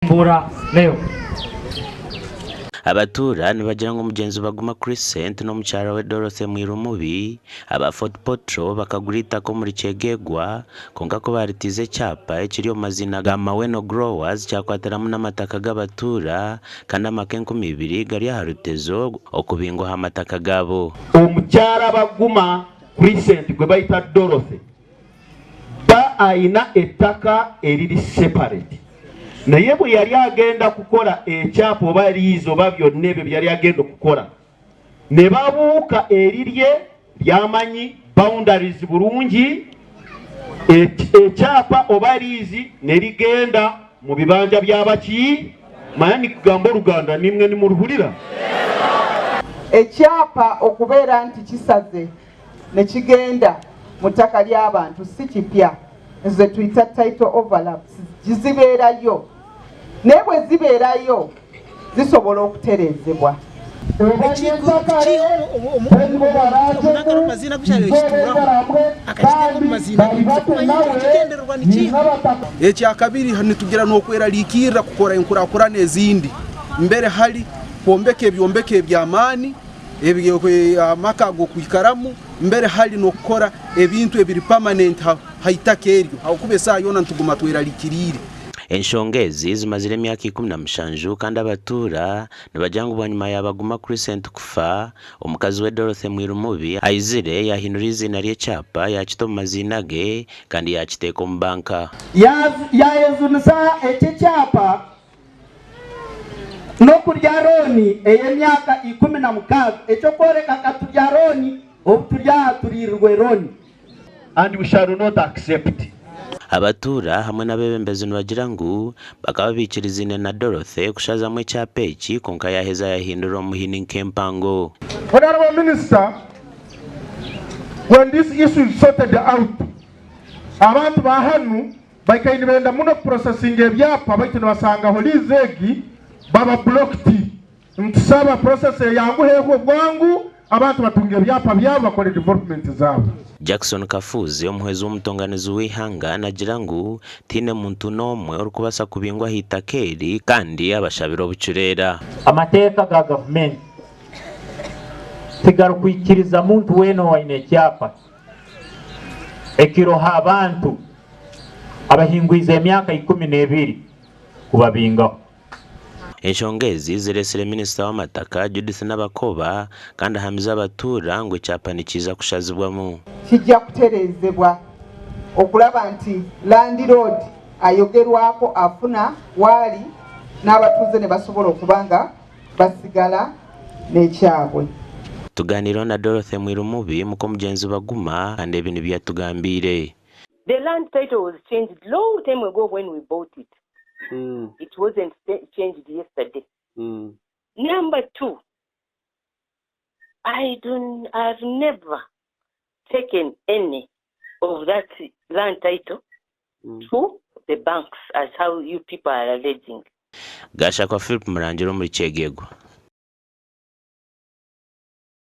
Okuhimbuura Leo. Abatuura nibagira ngu omugyenzi Baguma Crescent n'omukyara we Dorothy Mwirumubi aba Fort Portal bakagura eitaka omuri Kyegegwa kwonka ku baaritiize ekyapa ekiri omu maziina ga Maweno Growers kyakwatiramu n'amataka g'abatuura kandi amaka 2000 gari aha rutezo okubingwa aha mataka gaabo. Omukyara Baguma Crescent gwe bayita Dorothy Bba ayina ettaka eriri separate naye bweyali agenda kukola ekyapa oba liizi oba byonna ebyo byeyali agenda okukola nebabuuka erirye lyamanyi boundaries bulungi ekyapa oba liizi nerigenda mubibanja byabaki manya nikugamba oruganda nimwe nimuruhurira. Ekyapa okubeera nti kisaze ne kigenda mu ttaka ly'abantu si kipya, ezo ze tuyita title overlaps zibeerayo naye bwe zibeerayo zisobola okutereezebwa. Ekyakabiri nitugira n'okweraliikirra kukora enkurakurana ezindi mbere hali kwombeka ebyombeko eby'amaani amaka ag'okwikaramu mbere hali n'okukora ebintu ebiri permanent ha itaka eryo habwokuba esaaha yoona nituguma tweralikiriire. Enshonga ezi zimazire emyaka 17 kandi abatuura nibagira ngu bwanyima ya Baguma Crescent kufa, omukazi we Dorothy Mwirumubi aizire yaahindura eiziina ry'ekyapa yaakita omu maziina ge kandi yaakiteeka omu banka. Yaayejunisa eki ekyapa N'okurya rooni ey'emyaka 16, eky'okworeka ka turya rooni obu turi aha turiirirwe rooni. And we shall not accept. Abatuura hamwe n'abeebembezi nibagira ngu bakaba baikirizaine na Dorothy kushazamu ekyapa eki kwonka yaaheza yahindura omuhini nk'empango. Honourable Minister, when this issue is sorted out, abantu ba hanu Baikaire nibenda muno kuprocessinga ebyapa baitu nibasangaho lease egi baba blocked. Nitusaba process eyanguheho bwangu abantu batunge ebyapa byabo bakore development zabo. Jackson Kafuuzi, omuhwezi w'omutonganizi w'eihanga nagira ngu tihaine muntu n'omwe orikubaasa kubingwa aha itaka eri kandi abashabire obucureera. Amateeka ga gavumenti tigarikwikiriza muntu weena owaine ekyapa ekiroho abantu abahingwize emyaka 12 kubabingaho. Enshonga ezi zireetsire minisita w'amataka, Judith Nabakoba kandi ahamize abatuura ngu ekyapa nikiija kushazibwamu. Kijja kutereezebwa okulaba nti landiroodi ayogerwako afuna waali n'abatuuze ne basobola okuba nga basigala n'ekyabwe. Tugaaniireho na Dorothy Mwirumubi, muk'omugyenzi Baguma kandi ebi nibyo yatugambiire. The land title was changed long time ago when we bought it. It wasn't changed yesterday. Number 2, I don't, I've never taken any of that land title to the banks as how you people are alleging. Gashakwa Philip Murangira omuri Kyegegwa.